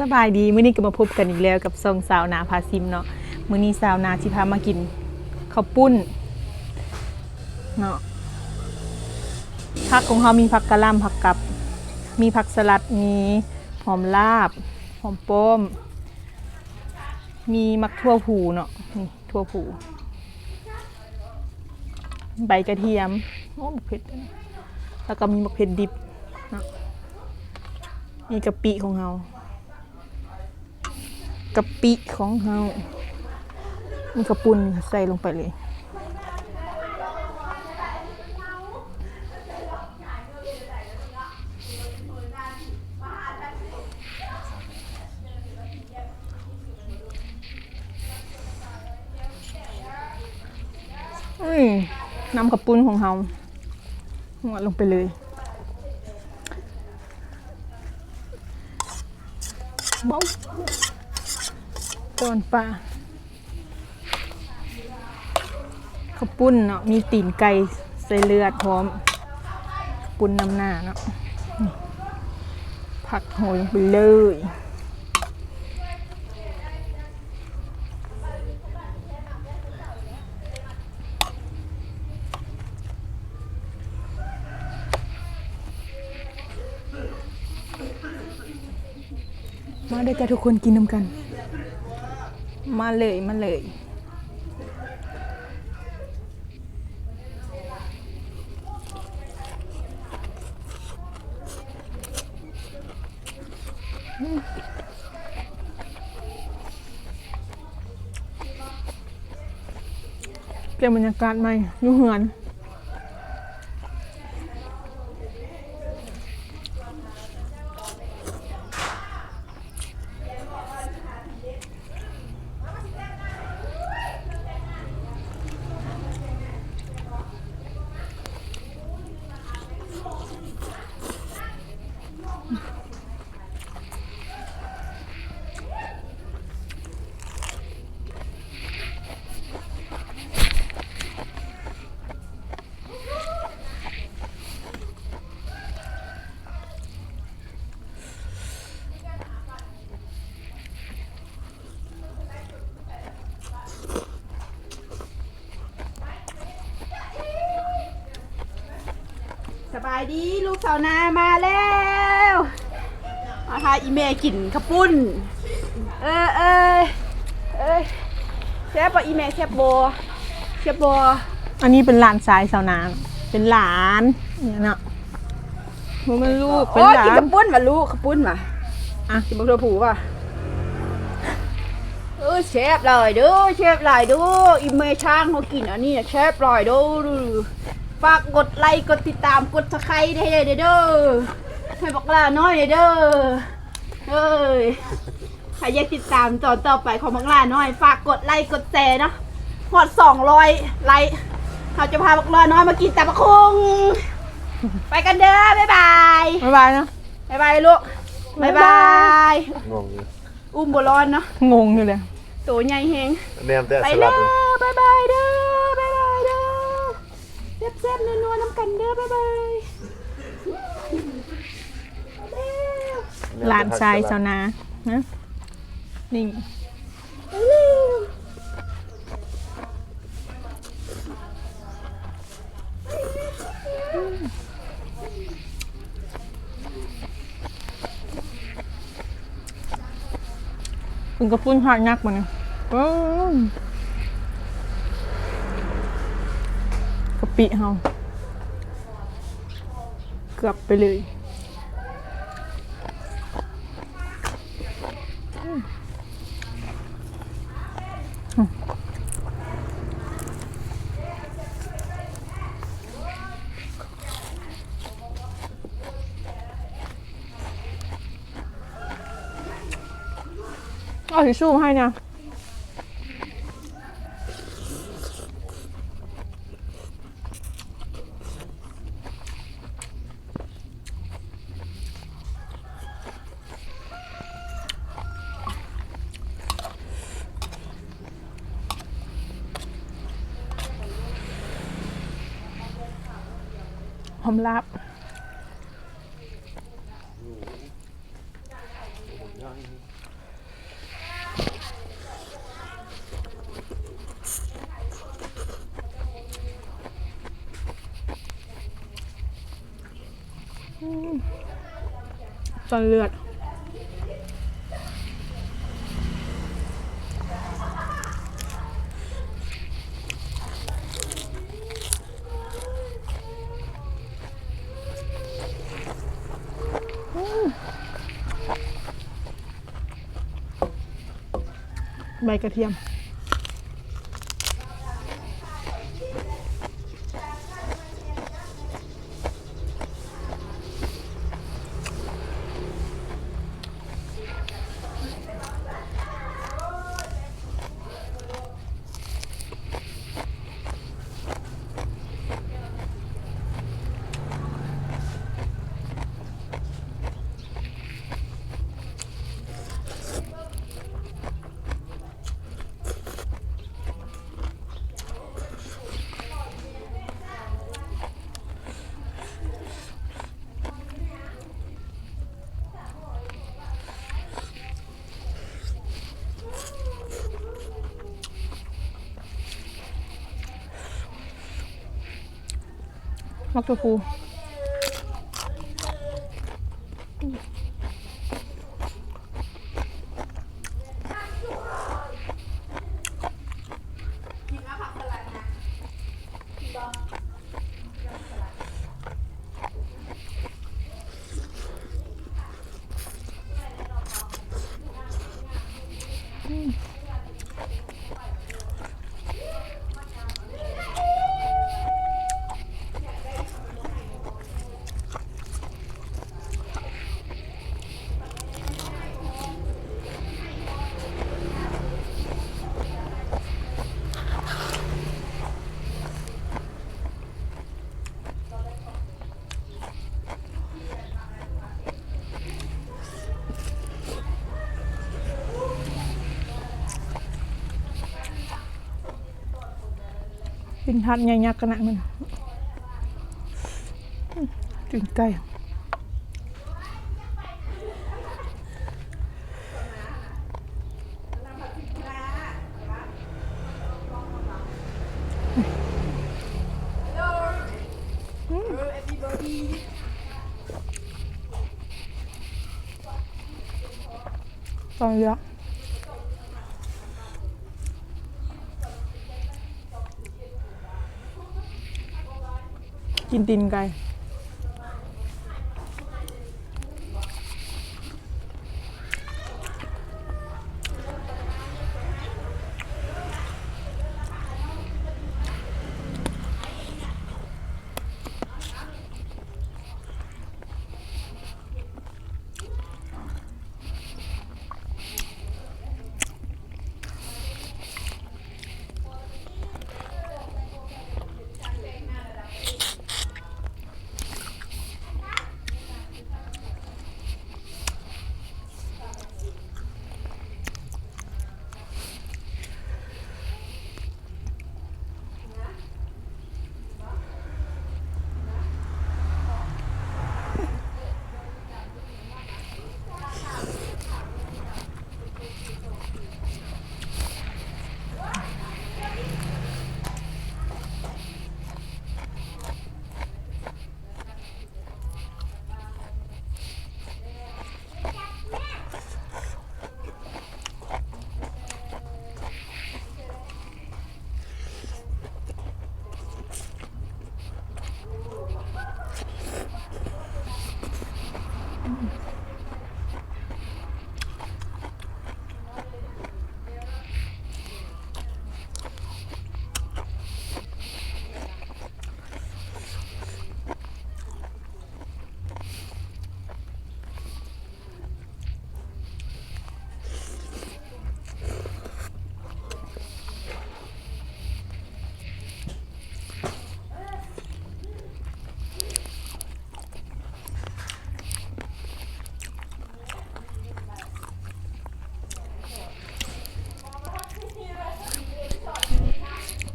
ສະບາຍດີ ມື້ນີ້ກໍມາພົບກັນອີກແລ້ວກັບຊ່ອງສາວນາພາຊິມເນາະ. ມື້ນີ້ສາວນາຊິພາມາກິນເຂົ້າປຸ້ນເນາະ. ຜັກຂອງເຮົາມີຜັກກະຫຼ່ຳ, ຜັກກັບ, ມີຜັກສະຫຼັດ, ມີຫອມລາບ, ຫອມປ້ອມ, ມີໝາກຖົ່ວພູເນາະ, ນີ້ຖົ່ວພູ, ໃບກະທຽມ, ໂອ້ ບັກເຜັດ, ແລ້ວກໍມີບັກເຜັດດິບເນາະ. ນີ້ກະປິຂອງເຮົາ. ກະປິຂອງເຮົາ ມີເຂົ້າປຸ້ນໃສ່ລົງໄປເລີຍ. ອືມ ນ້ຳເຂົ້າປຸ້ນຂອງເຮົາ ງວດລົງໄປເລີຍ. ເບົາ ຕອນປາ ເຂົ້າປຸ້ນເນາະ ມີຕີນໄກ່ໃສ່ເລືອດພ້ອມ ເຂົ້າປຸ້ນນຳໜ້າເນາະ. ນີ້ ຜັກໂຮຍລົງໄປເລີຍ. ມາເດີຈ້າທຸກຄົນ ກິນນຳກັນ ມາເລີຍ ມາເລີຍ. ປ່ຽນບັນຍາກາດໃໝ່ ຢູ່ເຮືອນ. ສະບາຍດີ ລູກສາວນາມາແລ້ວ ມາພາອີ່ແມ່ກິນເຂົ້າປຸ້ນ. ເອີ ເອີ ເອີ ແຊບບໍ່ອີ່ແມ່ ແຊບບໍ່ ແຊບບໍ່? ອັນນີ້ເປັນຫຼານຊາຍສາວນາ ເປັນຫຼານເນາະ. ບໍ່ແມ່ນລູກ ເປັນຫຼານ. ໂອ້ ກິນເຂົ້າປຸ້ນຫວາລູກ ເຂົ້າປຸ້ນຫວາ. ອ່ະ ກິນບັກຖົ່ວພູຫວາ. ເອີ ແຊບຫຼາຍເດີ ແຊບຫຼາຍເດີ ອີ່ແມ່ຊ່າງເຮົາກິນອັນນີ້ນະ ແຊບຫຼາຍເດີ. ຝາກກົດໄລ ກົດຕິດຕາມ ກົດຊັບສະໄຄຣບ໌ໃຫ້ແດ່ເດີ ໃຫ້ບັກຫຼ້ານ້ອຍແດ່ເດີ. ເອີຍ ໃຜຢາກຕິດຕາມຕອນຕໍ່ໄປຂອງບັກຫຼ້ານ້ອຍ ຝາກກົດໄລກົດແຊເນາະ. ຮອດສອງຮ້ອຍໄລ ເຮົາຈະພາບັກຫຼ້ານ້ອຍມາກິນຕຳບັກຫຸ່ງ. ໄປກັນເດີ ບາຍບາຍ ບາຍບາຍເນາະ ບາຍບາຍລູກ ບາຍບາຍ ບາຍບາຍ. ງົງຢູ່ ອຸ້ມບໍ່ລອດເນາະ ງົງຢູ່ເລີຍ ໂຕໃຫຍ່ແຮງ. ແນມແຕ່ ໄປແລ້ວ ສະຫຼັດ ບາຍບາຍເດີ ບາຍບາຍເດີ. ແຊບໆ ນົວໆ ນຳກັນເດີ ບາຍບາຍ. ຫຼານຊາຍສາວນານະ ນີ້ ເປັນກະປຸ້ນທາດຍັກບາດນີ້. ປຶ້ມ ກະປິເຮົາເກືອບໄປເລີຍ. ອືມ ອືມ ເອົາທິຊູ່ໃຫ້ນະ. ຫອມລາບ. ຕອນເລືອດ. ໃບກະທຽມ. ໝາກໂຕພູ. ກິນທາດໃຫຍ່ຍັກຂະໜາດນັ້ນ. ຕີນໄກ່. ຕອນເລືອກ ກິນຕີນໄກ່.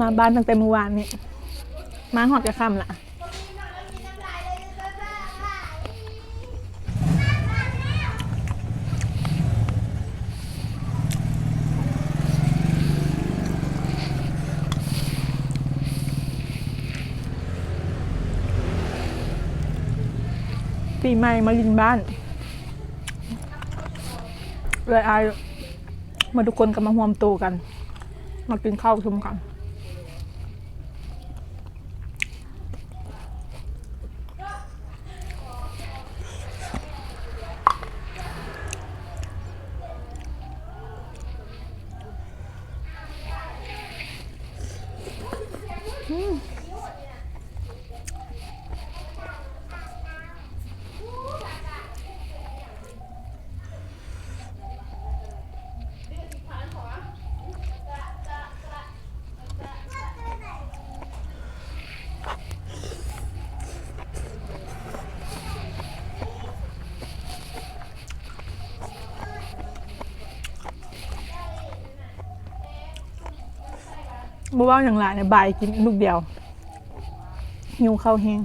ມາບ້ານຕັ້ງແຕ່ມື້ວານນີ້ ມາຮອດກະຄ່ຳລະ. ປີໃໝ່ມາຫຼິ້ນບ້ານ. ເອື້ອຍອ້າຍໝົດທຸກຄົນກໍມາຮ່ວມໂຕກັນ ມາກິນເຂົ້າຊຸມກັນ. ບໍ່ເວົ້າຫຍັງຫຼາຍນະ ບາຍກິນລູກດຽວ ຫິວເຂົ້າແຮງ.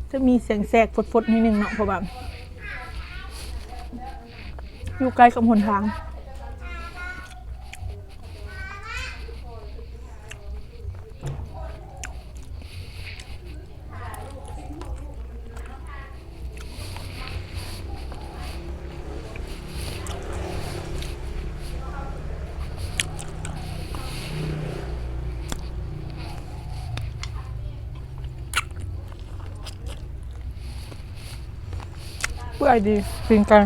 ຈະມີສຽງແຊກຟົດໆ ໜ້ອຍໜຶ່ງເນາະ ເພາະວ່າຢູ່ໃກ້ກັບຫົນທາງ. ເປື່ອຍດີ ປີ້ງໄກ່.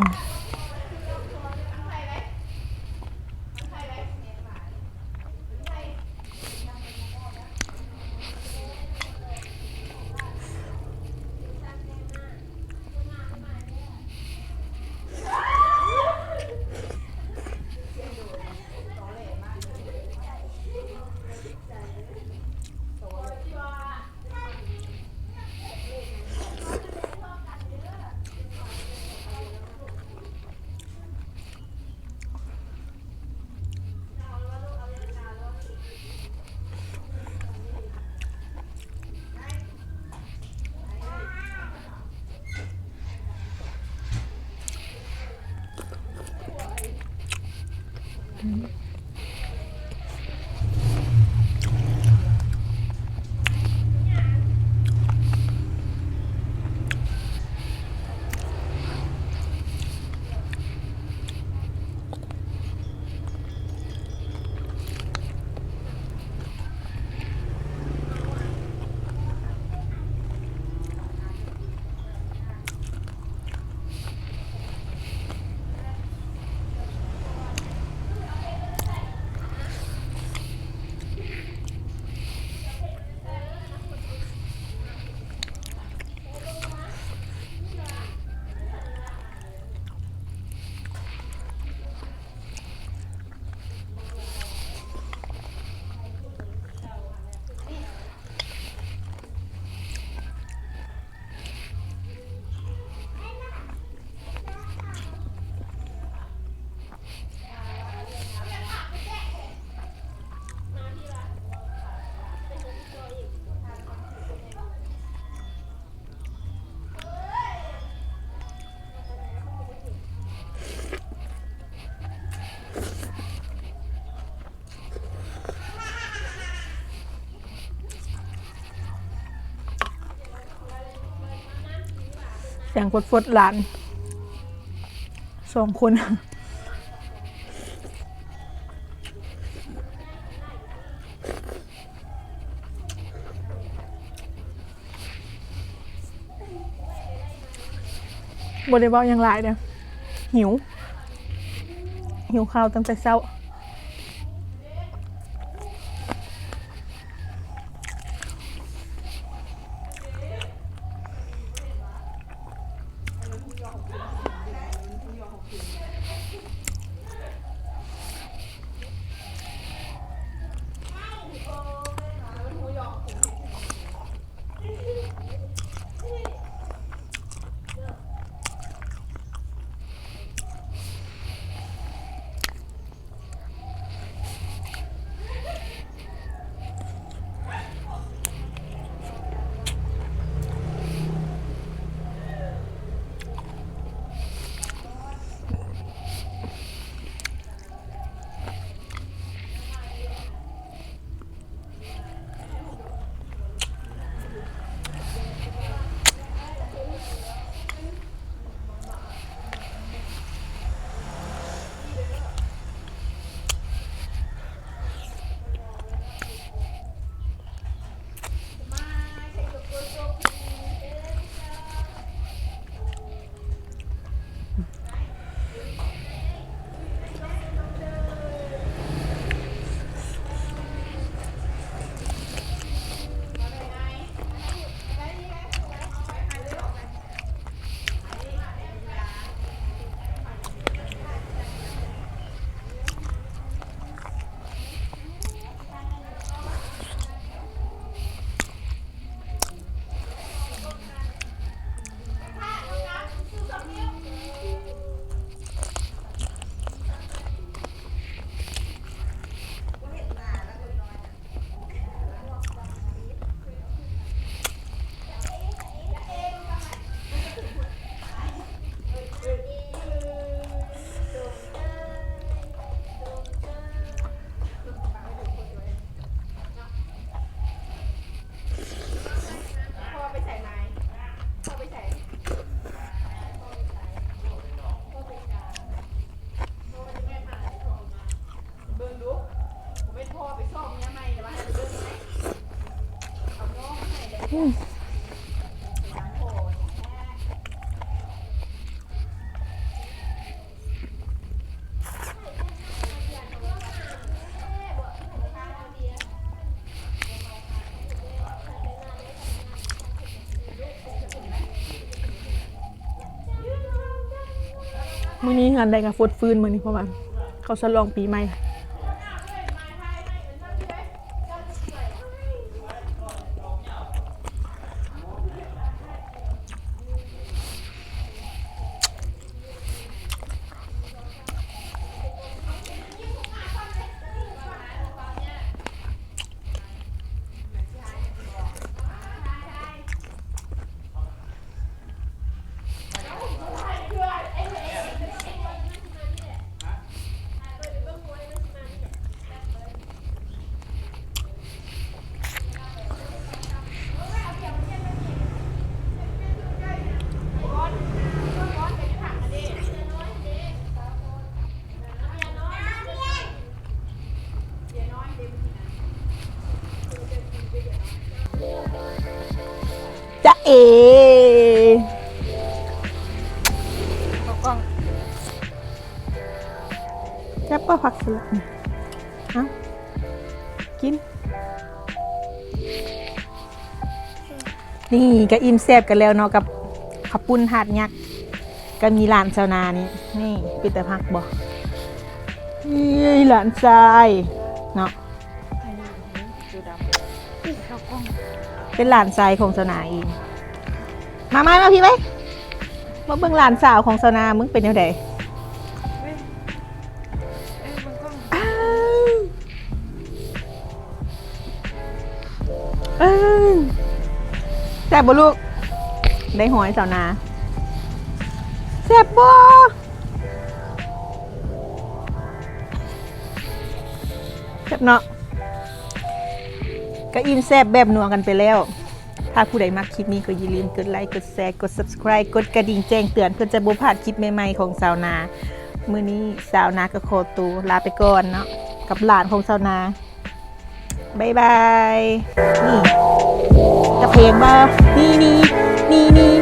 ສຽງຟົດໆ ຫຼານສອງຄົນ. ບໍ່ໄດ້ເວົ້າຫຍັງຫຼາຍເດ້ ຫິວ ຫິວເຂົ້າຕັ້ງແຕ່ເຊົ້າ. ເ ມື້ນີ້ເຮືອນໃດກໍຟົດຟື້ນມື້ນີ້ ເພາະວ່າເຂົາສະຫຼອງປີໃໝ່. ຈ໊ະເອ ເຂົ້າກ້ອງ ແຊບບໍ່ ຜັກສະຫຼັດນີ້? ເອົ້າ ກິນ. ນີ້ກໍອີ່ມແຊບກັນແລ້ວເນາະ ກັບເຂົ້າປຸ້ນທາດຍັກ ກໍມີຫຼານຊາວນານີ້. ນີ້ເປັນຕາຮັກບໍ່? ນີ້ຫຼານຊາຍເນາະ ເປັນຫຼານຊາຍຂອງຊາວນາເອງ. ມາ ມາ ມາ ພີ່ໄວ້ ມາເບິ່ງຫຼານສາວຂອງຊາວນາ ມຶງເປັນແນວໃດ? ອ້າວ ເອີ ແຊບບໍ່ລູກ? ໄດ້ຫອຍຊາວນາ ແຊບບໍ່? ແຊບເນາະ ກະອີ່ມແຊບແບບນົວກັນໄປແລ້ວ. ຖ້າຜູ້ໃດມັກຄລິບນີ້ກໍຢ່າລືມກົດໄລ ກົດແຊ ກົດ Subscribe ກົດກະດິ່ງແຈ້ງເຕືອນ ເພື່ອຈະບໍ່ພາດຄລິບໃໝ່ໆຂອງຊາວນາ. ມື້ນີ້ຊາວນາກໍຂໍໂຕລາໄປກ່ອນເນາະ ກັບຫຼານຂອງຊາວນາ. ບາຍບາຍ. ນີ້ ຈະເພງບໍ່? ນີ້ ນີ້ ນີ້ ນີ້.